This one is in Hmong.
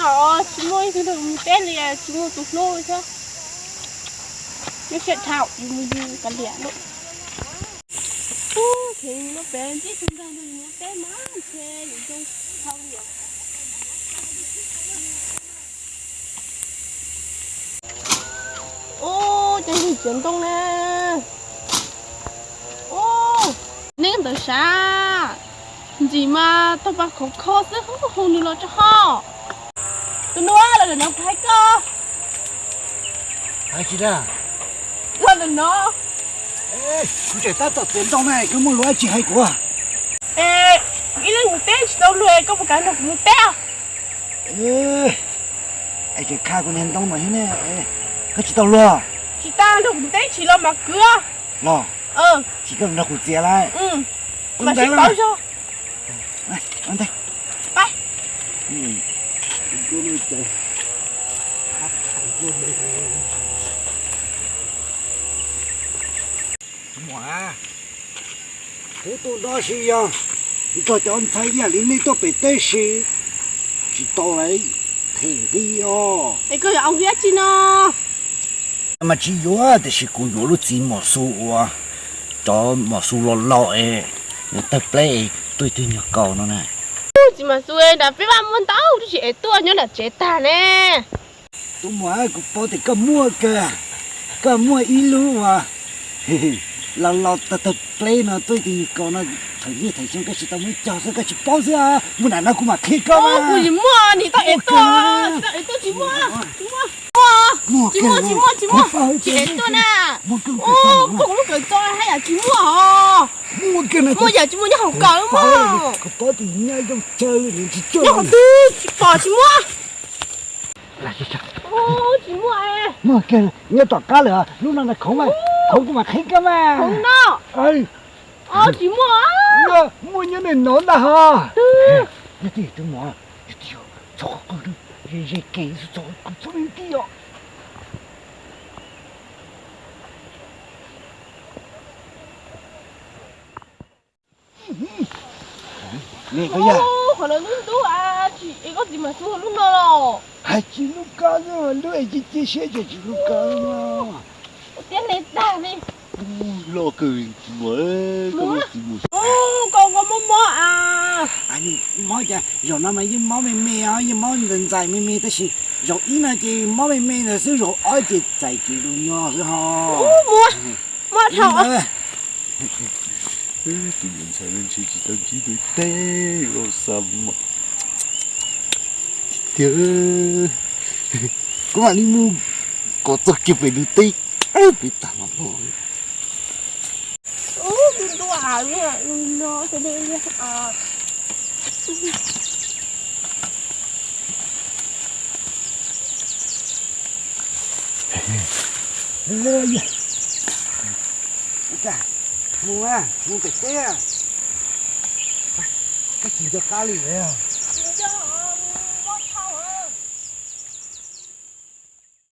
Os, tsis muaj ib tug nrog kuv mus teb li, tsis muaj tus hlub li thiab. Nyob siab dhau, yus mus yus kav liam lawm. Ub, thev lub pem ntsib tus nrog nws mus teb mas ntshe yus zoo dhau li os. Ub, cov ntawd txiav ntoo na. Ub, neb ntawd sav, ntxim mas tau pas khov kho xwb, hu nws los tso ho. Tus nus, los ntawm no kuv hais koj. Hais tsis dag. Los ntawm no. Kuv tseem tab tom txiav ntoo na, koj muaj lus dab tsi hais kuv? Es ib leeg mus teb tsis tau luag, koj puas kam nrog kuv mus teb? Es tseem kha kuv niag ntoo no thiab ne. Koj tsis tau luag? Tsis tau, nrog kuv mus teb tsis los mas kwv. Los? Tsis, koj nrog kuv txiav lawm. Mas sib paub zog. Muam, kuv tuaj no sis yog nrog cov ntxhais ib yam li nej tuaj pem teb si tsis tau lawm, them nqi os. Es koj yuav ua nqi dab tsi no? Mas tsis yuav, tiam sis kuv yuav lub txiv mos xu uas cov mos xu los laus es nws tawg pleb es tuaj ib tug nyuag kaus no na. Txiv mos xu nram peb vaj muaj ntau, tab sis es tuaj nyob nram tsev tag ne. Tus muam, kuv paub tias koj muaj kawg, koj muaj ib lub uas los laus tawg tawg pleb no tuaj ib tug nyuag kaus no, thaum yij thaum xyoo koj tsis tau muab cog xwb, koj tsis paub xwb. Mus nram no kuv mam qhia koj. Kuv tsis muaj, nim tau es tuaj, tsis muaj, tsis muaj, tsis muaj, tsis muaj, tsis es tuaj na. Kuv pom kuv lub kawm txo haj yam tsis muaj os. Muaj yam tsis muaj nyob hauv kawm mog. Nyob hauv twg tsis pom tsis muaj. Tsis muaj. Muaj kiag nyob tom qab lawm, lub no na khoov, khoov kuv mam qhia koj mas. Khoov no. Tsis muaj. Muaj nyob ntawm no ntag ho. Yog twj ywm tus muam, yog twj ywm txhob qw, ze ze kev txhob qw txhob me ntij os. Qhov no ntub ntub, es koj txiv mas xu lub no los? Hais tsis lub kab, lub es cia cia siab ces tsis lub kab no. Ua tiag ne tag ne. Loj kawg, tsis muaj, koj txiv mus. Koj ua mob mob a. Mob cas, zaum no mas yeej mob me me os, yeej mob ntxais ntxais me me tab sis zaum ib no ces mob me me ntawd xwb, zaum ob ces txais kev zoo nyob xwb ho. Mob dhau. Tus niam ntxhais no ntshe tsis tau ntsib tus teb los xa mas tiag. Kuv mam li mus kom txog kiag pem lub teb, peb tag mam los. Mus, mus pem teb. Koj tsis nco qab li lawm.